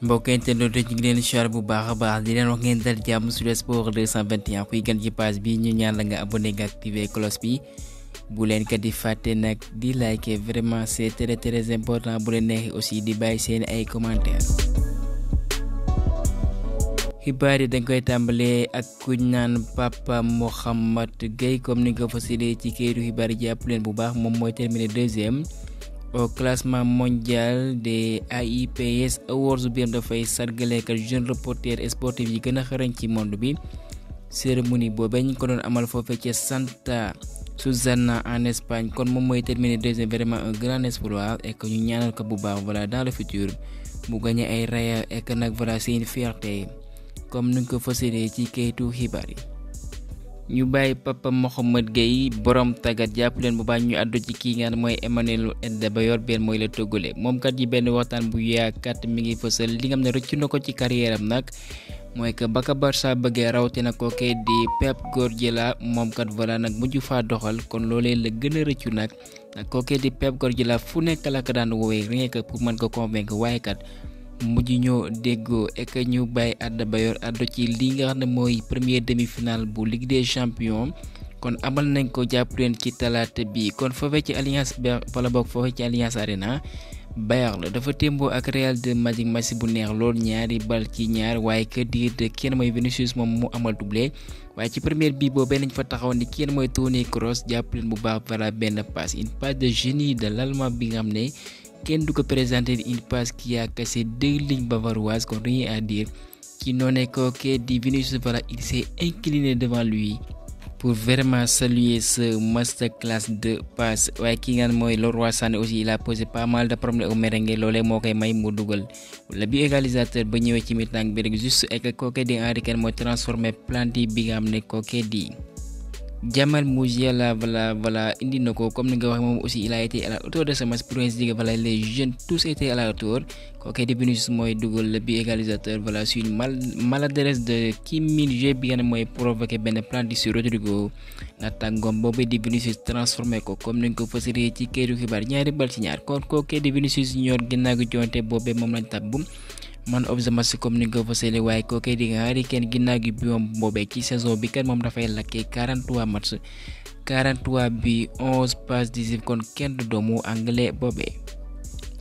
mbokk internet ñu ngi leen siyaar bu baax a baax di leen wax ngeen dal jàmm Sud Sport 221 kuy gan ci page bi ñu ñaan la nga abonné nga activer cloche bi bu leen kat di fàtte nag di liker vraiment c'est très important bu leen neexee aussi di bàyyi seen ay commentaires. xibaar yi dañ koy tàmbalee ak kuñ naan Papa Mohamed Gueye comme ni nga ko fasilee ci këyitu xibaar yi jàpp leen bu baax moom mooy terminé deuxième au classement mondial des AIPS Awards bi dafay sargale ak jeune reporter sportif yi gën a xarañ ci monde bi. cérémonie boobee ñu ko doon amal foofee ci Santa Susana en Espagne kon moom mooy terminé deuxième, vraiment un grand exploit et que ñu ñaanal ko bu baax voilà dans le futur mu gagné ay raya et que nag voilà c'est une fierté comme ni nga ko fasilee ci kayitu xibaar yi. ñu bàyyi Papa Mohamed Gueye borom tàggat jàpp leen bu baax ñu àddu ci kii nga mooy Emmanuel Adebayor benn mooy la Togolais moom kat yi benn waxtaan bu yaakaar mi ngi fësal li nga xam ne rëccu na ko ci carrière am nag mooy que ba ka Barça bëggee rawatina kookee di Pep Guardiola moom kat voilà nag mujj faa doxal kon loolee la gën a rëccu nag kookee di Pep Guardiola fu nekk la ko daan woowee rien que pour mën ko convaincre waaye kat. mujj ñoo déggoo ek ñu bàyyi Adebayor àddu ci li nga xam ne mooy première demi-finale bu Ligue des Champions kon amal nañ ko jàpp leen ci talaata bi kon foofee ci Allianz wala boog foofee ci Allianz Arena Bayern la dafa témboo ak Real de Madrid match bu neex lool ñaari bal ci ñaar waaye que diir de kenn mooy Vinicius moom mu amal doublé waaye ci première bi boobee nañ fa taxaw ni kenn mooy Toni Kroos jàpp leen bu baax voilà benn passe une passe de génie de l'Allemand bi nga xam ne kenn du ko présenter une passe qui a cassé deux lignes bavaroises kon rien à dire ci noonee kookee di Vinicius voilà il s'est incliné devant lui pour vraiment saluer ce masterclass de passe waaye ki nga mooy Leroy Sané aussi il a posé pas mal de problèmes au merengue loolee moo koy may mu dugal wala bi égalisateur ba ñëwee ci mi-temps bi rek juste ek kookee di Henry Kane mooy transformé planti bi nga xam ne kookee di Jamal Musiala voilà indi na ko comme ni nga wax moom aussi il a été à la hauteur de ce match pour ainsi dire voilà les jeunes tous étaient à la hauteur kooku di Vinicius mooy dugal le but égalisateur voilà sur une maladresse de Kim Min-jae bi nga ne mooy provoqué benn planti sur Rodrigo naataangoom boobu di Vinicius transformé ko comme ni nga ko fësalee ci këyitu xibaar ñaari bal ci ñaar kon kooku di Vinicius Junior ginnaaw gi jonte boobee moom lañ tàbb man of the match comme ni nga ko fësalee waaye kookee di Harry Kane ginnaaw gi biom boobee ci saison bi kat moom dafay lakkee 43 match 43 bi 11 passes décisives kon kenn du doomu anglais boobee.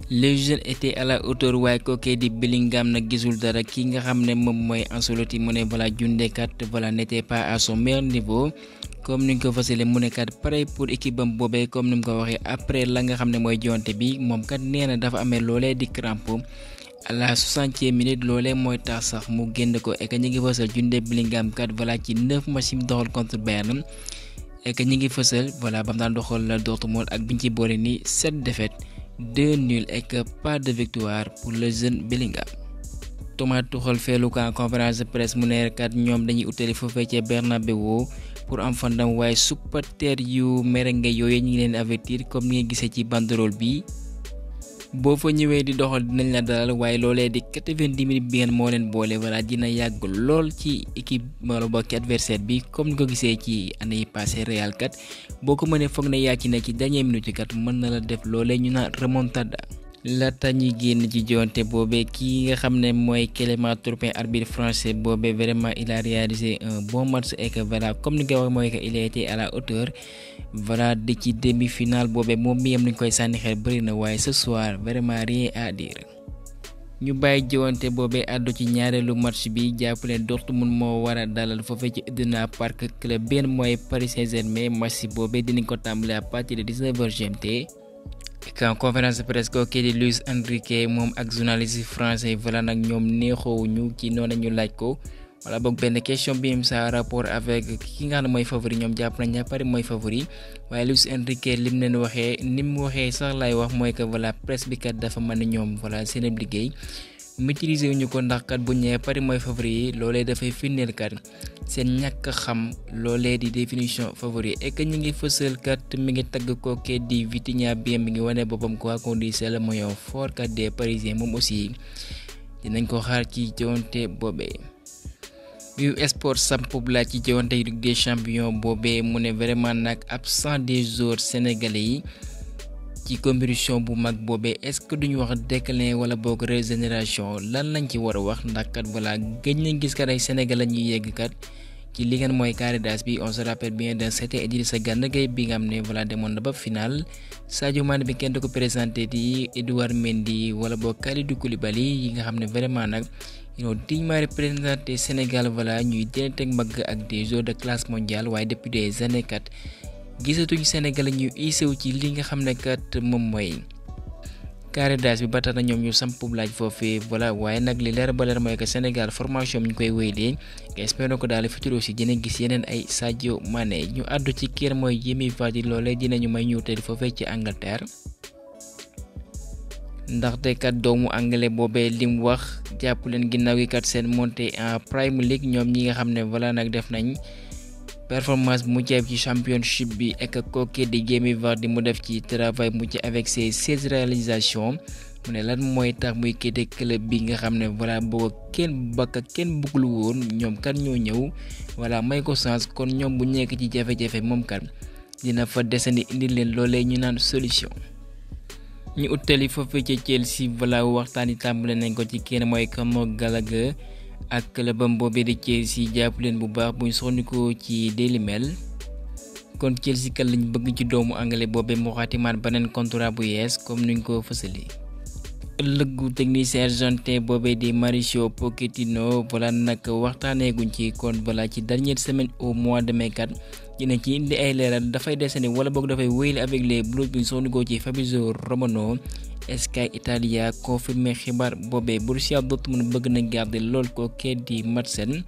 les jeunes étaient à la hauteur waaye kookee di Bellingham nag gisul dara ki nga xam ne moom mooy Ancelotti mu ne voilà jundekat voilà n'était pas à son meilleur niveau comme ni nga ko fësalee mu ne kat pare pour équipe bam boobee comme ni mu ko waxee après la nga xam ne mooy jonte bi moom kat nee na dafa amee loolee di crampe. à la 60e minute loolee mooy tax sax mu génn ko et que ñu ngi fësal Jude Bellingham kat voilà ci 9 matchs yi doxal contre Bayern et que ñu ngi fësal voilà ba mu daan doxal la Dortmund ak biñ ci boole ni 7 défaites 2 nuls et que pas de victoire pour le jeune Bellingham. Thomas Tuchel feelu ko en conférence de presse mu ne kat ñoom dañuy utali foofee ca Bernabeu pour am fa ndam waaye supporters yu merengue yooyu ñu ngi leen avertir comme ni nga gisee ci banderole bi. boo fa ñëwee di doxal dinañ la dalal waaye loolee di 90 minutes bi ngeen moo leen boole voilà dina yàgg lool ci équipe wala bokk adversaire bi comme ni ko gisee ci année yi passé Real kat boo ko mënee foog ne yaa ci ne ci dernière minute kat mën na la def loolee ñu naan remontada. laata ñuy génn ci jonte boobee kii nga xam ne mooy Clément Turpin arbitre français boobee vraiment il a réalisé un bon match et que voilà comme ni nga wax mooy que il a été à la hauteur voilà di ci demi-finale boobee moom mi yam nañ koy sànni xel bëri na waaye ce soir vraiment rien à dire. ñu bàyyi jonte boobee àddu ci ñaareelu match bi jàppale Dortmund moo war a dalal foofee ci Eden Park club benn mooy Paris Saint-Germain match boobee dinañ ko tàmbale à partir de 19h GMT. en conférence de presse kooku di Luis Enrique moom ak journaliste français voilà nag ñoom neexoowuñu ci noonu ñu laaj ko wala boog benn question bi am sa rapport avec ki nga xam ne mooy favori ñoom jàpp nañ ne Paris mooy favori waaye Luis Enrique lim leen waxee ni mu waxee sax lay wax mooy que voilà presse bi kat dafa mën ñoom voilà seen liggéey maîtriser wuñu ko ndax kat bu ñëwee Paris mooy favori yi loolee dafay firndeel kat seen ñàkk xam loolee di définition favori et que ñu ngi fësal kat mi ngi tagg kookee di Vitinha bi mi ngi wane boppam quoi qu'on dise c'est le maillon fort kat des Parisiens moom aussi dinañ ko xaar ci jonte boobee. yu sport sampub la ci jonte Ligue des Champions boobee mu ne vraiment nag absent des joueurs sénégalais yi ci compétition bu mag boobee est-ce que duñu wax déclin wala boog régénération lan lañ ci war a wax ndax kat voilà gëj nañ gis kat ay Sénégal la ñuy yegg kat ci li ngeen mooy carré d'as bi on se rappelle bien d'un certain Idrissa Gana Gueye bi nga xam ne voilà demoon na ba final Sadio Mané bi kenn du ko présenté di Edouard Mendy wala boog Kalidou Koulibaly yi nga xam ne vraiment nag ñoo dignement représenté Sénégal voilà ñuy denteeg mbagg ak des joueurs de classe mondiale waaye depuis des années kat gisatuñu Sénégal ñu isew ci li nga xam ne kat moom mooy carré d'as bi ba tax na ñoom ñu samp laaj foofee voilà waaye nag li leer ba leer mooy que Sénégal formation bi ñu koy wéyalee te espérons que daal le futur aussi dina gis yeneen ay Sadio Mané ñu àddu ci kër mooy Jamie Vardy loolee dinañu may ñu teel foofee ci Angleterre. ndaxte kat doomu anglais boobee lim wax jàpp leen ginnaaw gi kat seen montée en Premier League ñoom ñi nga xam ne voilà nag def nañ performance mu ci ci championship bi ak kooku di Jamie Vardy mu def ci travail mu ci avec ses 16 réalisations mu ne lan mooy tax muy quitté club bi nga xam ne voilà boo kenn bëggul woon ñoom kat ñoo ñëw voilà may ko chance kon ñoom bu nekk ci jafe-jafe moom kat dina fa desandi indi leen loolee ñu naan solution. ñu utali foofu ci Chelsea voilà waxtaan yi tàmbale nañ ko ci kenn mooy Conor Gallagher ak clubam boobee di Chelsea jàpp leen bu baax buñ soxnikoo ci Daily Mail kon Chelsea kat lañ bëgg ci doomu anglais boobee mu xaatimaat beneen contrat bu yees comme nuñ ko fësali. ëllëgu technicien argentin boobee di Mauricio Pochettino voilà nag waxtaaneeguñ ci kon voilà ci dernière semaine au mois de mai kat dina ci indi ay leeral dafay desandi wala boog dafay wéyale avec les Blues buñ soxnikoo ci Fabrizio Romano. Sky Italia confirmé xibaar boobee Borussia Dortmund bëgg na garder lool ko kee di Madsen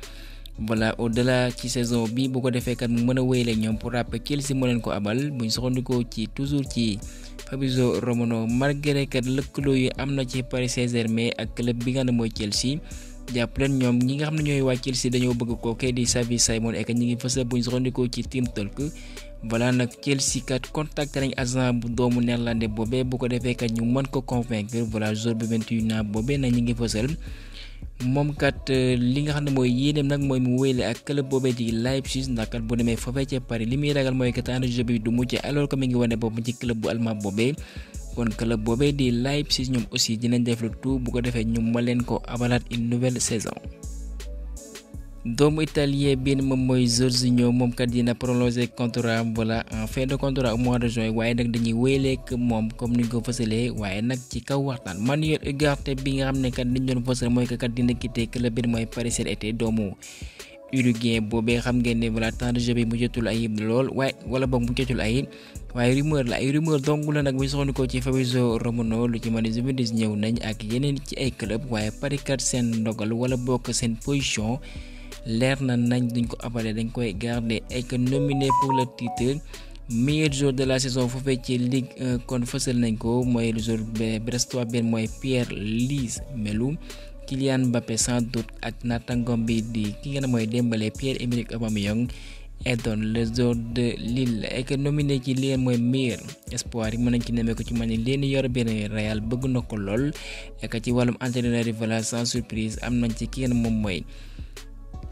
voilà au delà ci saison bi bu ko defee kat mu mën a wéyale ñoom pour rappel Chelsea moo leen ko abal buñ soxandikoo ci toujours ci Fabrizio Romano malgré kat lëkkaloo yu am na ci Paris Saint-Germain ak club bi nga xam ne mooy Chelsea jàpp leen ñoom ñi nga xam ne ñooy waa Chelsea dañoo bëgg ko kee di Xavi Simons ak ñi ngi fësal buñ soxandikoo ci Team Talk voilà nag Chelsea kat contacté nañ agent bu doomu néerlandais boobee bu ko defee kat ñu mën ko convaincre voilà joueur bi 21 ans boobee nag ñu ngi fësal moom kat li nga xam ne mooy yéeneem nag mooy mu wéyle ak club boobee di Leipzig ndax kat bu demee foofee ca Paris li muy ragal mooy que temps de jeu bi du mucc alors que mi ngi wane boppam ci club bu allemand boobee kon club boobee di Leipzig ñoom aussi dinañ def le tout bu ko defee ñu ma leen ko abalaat une nouvelle saison. doomu italien bi moom mooy Jorginho moom kat dina prolonger contrat voilà en fin de contrat au mois de juin waaye nag dañuy wéyaleek moom comme ni ko fësalee waaye nag ci kaw waxtaan Manuel Ugarte bi nga xam ne kat liñ doon fësal mooy que kat dina quitter club bi mooy Paris cet été doomu Uruguayen boobee xam ngeen ne voilà temps de jeu bi mu jotul ayib lool waaye wala boog mu jotul ayib waaye rumeur la ay rumeur dong la nag bu ñu soxla ko ci Fabrizio Romano lu ci mën a Juventus ñëw nañ ak yeneen ci ay club waaye Paris kat seen ndogal wala bokk seen position. leer na nañ duñ ko abalé dañ koy garder et que nominé pour le titre meilleur joueur de la saison foofee ci Ligue 1 kon fësal nañ ko mooy le joueur brestois benn mooy Pierre-Louis Melu Kylian Mbappé sans doute ak naatangom bi di ki nga ne mooy Dembélé Pierre-Emerick Aubameyang Eden le joueur de Lille et que nominé ci li mooy meilleur espoir yi mën nañ ci nemee ko ci man leen yor benn Real bëgg na ko lool et que ci wàllum entraîneur yi voilà sans surprise am nañ ci ki nga moom mooy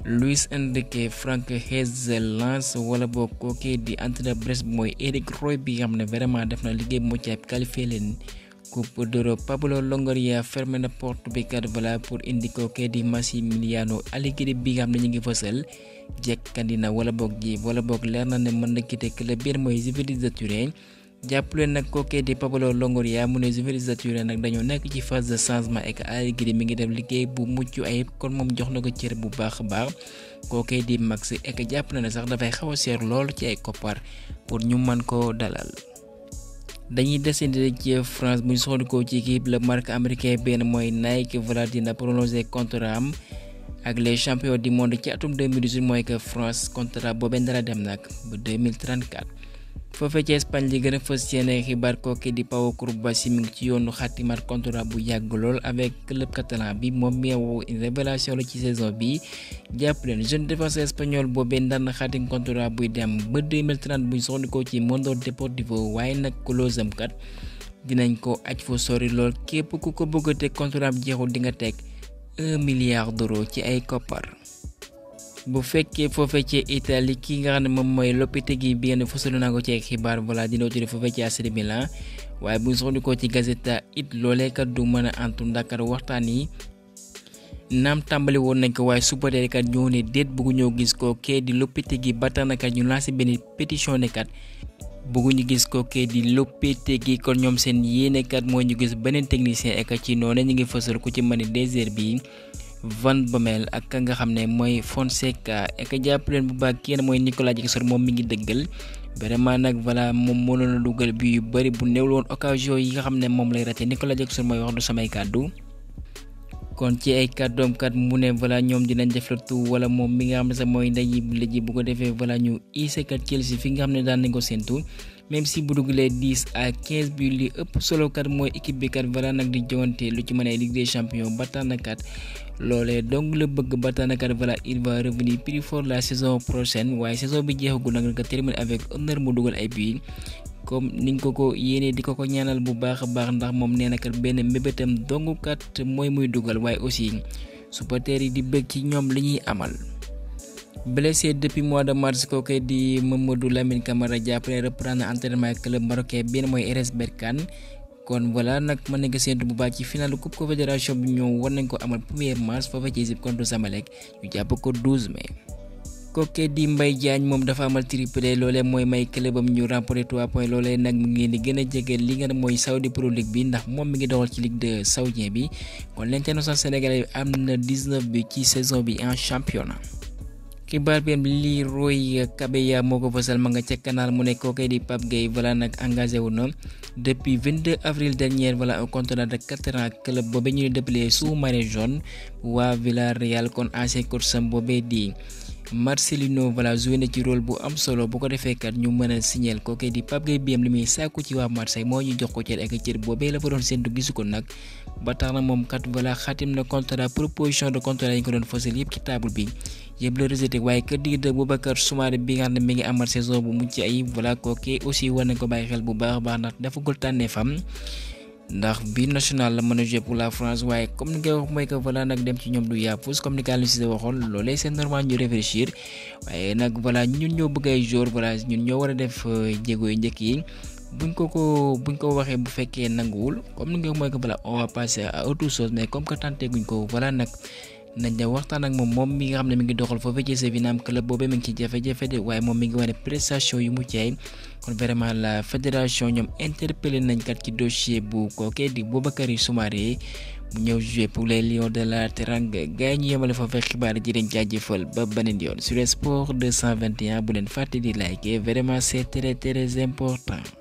Luis Enrique Frank Hazelange wala boo kookee di entraîneur Brest mooy Eric Roy bi nga xam ne vraiment def na liggéey bu mucc ayib qualifié leen Coupe d'Europe Pablo Longoria fermé na porte bi kat voilà pour indi kookee di Massimiliano Allegri bi nga xam ne ñu ngi fësal jekkandi na wala boog leer na ne mën na quitter club bi mooy Juventus de Turin jàppale nag kookee di Pablo Longoria mu ne Juventus de Turin nag dañoo nekk ci phase de changement et que Allegri mi ngi def liggéey bu mucc ayib kon moom jox na ko cër bu baax a baax kookee di Max et que jàpp na ne sax dafay xaw a seer lool ci ay koppar pour ñu mën koo dalal. dañuy desandi ci France bu ñu soxla ci équipe la marque américain benn mooy Nike voilà dina prolonger contrat am ak les champions du monde ci atum 2018 mooy que France contrat boobee dara dem nag ba 2034. foofee ci Espagne li gën a fës yéene xibaar kooki di Pau Cubarsí mi ngi ci yoonu xaatimaat contrat bu yàgg lool avec club catalan bi moom mi une révélation la ci saison bi jàpp leen jeune défenseur espagnol boobee ndar na xaatim contrat buy dem ba 2030 buñ soxla ko ci Mundo Deportivo waaye nag clause am kat dinañ ko aj fu sori lool képp ku ko bëgg a teg contrat am jeexul di nga teg 1 milliard d'euros ci ay koppar. bu fekkee foofee ci Italie ki nga xam ne moom mooy Lopetegui bi ngeen fësal naa ko ci ay xibaar voilà dina tuddee foofee ci AC Milan waaye bu ñu soxla ci Gazzetta it loolee kat du mën a antu ndakar waxtaan yi naam tàmbali woon nañ ko waaye supporter kat ñoo ne déet bëggu ñoo gis ko kee di Lopetegui ba tax na kat ñu lancé benn pétition ne kat bëgguñu gis ko kee di Lopetegui kon ñoom seen yéene kat mooy ñu gis beneen technicien ek ci noonu ñu ngi fësal ku ci mën a désert bi Van Bommel ak ka nga xam ne mooy Fonseca ek jàpp leen bu baax kenn mooy Nicolas Jackson moom mi ngi dëggal vraiment nag voilà moom mënoon a dugal bi yu bëri bu néew woon occasion yi nga xam ne moom lay raté Nicolas Jackson mooy wax du samay kàddu kon ci ay kàddoom kat mu ne voilà ñoom dinañ def la tout wala moom mi nga xam ne sax mooy ndaji léegi bu ko defee voilà ñu ise kat Chelsea fi nga xam ne daan nañ ko séntu même si bu dugalee 10 à 15 bi li ëpp solo kat mooy équipe bi kat voilà nag di joŋante lu ci mën a Ligue des Champions ba tax na kat loolee donc la bëgg ba tax na kat voilà il va revenir plus fort la saison prochaine waaye saison bi jeexagul nag nga terminer avec honneur mu dugal ay buts comme niñ ko yéenee di ko ñaanal bu baax a baax ndax moom nee na kat benn mbébétam dong kat mooy muy dugal waaye aussi supporters yi di bëgg ci ñoom li ñuy amal. Blessé depuis mois de mars kooku di Mamadou Lamine Camara jàppale reprendre entraînement club marocain bi mooy RS Berkane kon voilà nag mën nañ ko séntu bu baax ci final coupe confédération bi ñoom war nañ ko amal 1er mars foofa ci Égypte contre Zamalek ñu jàpp ko 12 mai. kooku di Mbaye Diagne moom dafa amal triplé loolee mooy may clubam ñu remporté 3 points loolee nag mu ngi leen di gën a jege li nga mooy Saudi Pro League bi ndax moom mi ngi doxal ci Ligue 2 saoudien bi kon l'international sénégalais am na 19 bi ci saison bi en championnat. xibaar bi Leroy Kabeya moo ko fësal ma nga ca canal mu ne kooku di Pape Gueye voilà nag engagé wu na depuis 22 avril dernier voilà un contrat de 4 ans club boobee ñu déployé sous-marin jaune waa Villarreal kon ancien coach am boobee di Marcelino voilà joué na ci rôle bu am solo bu ko defee kat ñu mën a signer kooku di Pape Gueye bi li muy sàkku ci waa Marseille moo ñu jox ko cër ak cër boobee la fa doon séntu gisu ko nag ba tax na moom kat voilà xaatim na contrat proposition de contrat yi ko doon fësal yëpp ci table bi yëpp la rejeté waaye kër digg de Boubacar Soumaré bi nga xam ne mi ngi amal saison bu mucc ayib voilà kooku aussi war nañ ko bàyyi xel bu baax a baax ndax defagul tànneefam ndax bi national la mën a jouer pour la France waaye comme ni nga wax mooy que voilà nag dem ci ñoom du yaafus comme ni ko Aliou Cissé waxoon loolee c'est normal ñu réfléchir waaye nag voilà ñun ñoo bëgg ay joueurs voilà ñun ñoo war a def jéego yu njëkk yi buñ ko waxee bu fekkee nanguwul comme ni nga wax mooy que voilà on va passer à autre chose mais comme que tenté guñ ko voilà nag nañ da waxtaan ak moom mi nga xam ne mi ngi doxal foofu ci Sevilla club boobee mi ngi ci jafe-jafe de waaye moom mi ngi wane prestation yu mucc ayib kon vraiment la fédération ñoom interpellé nañ kat ci dossier bu kooke di Boubakary Soumaré mu ñëw jouer pour les Lions de la Teranga gars yi ñu yemale foofu xibaar ji leen jaajëfal ba beneen yoon sur Sport 221 bu leen fàtte di liker vraiment c'est très très important.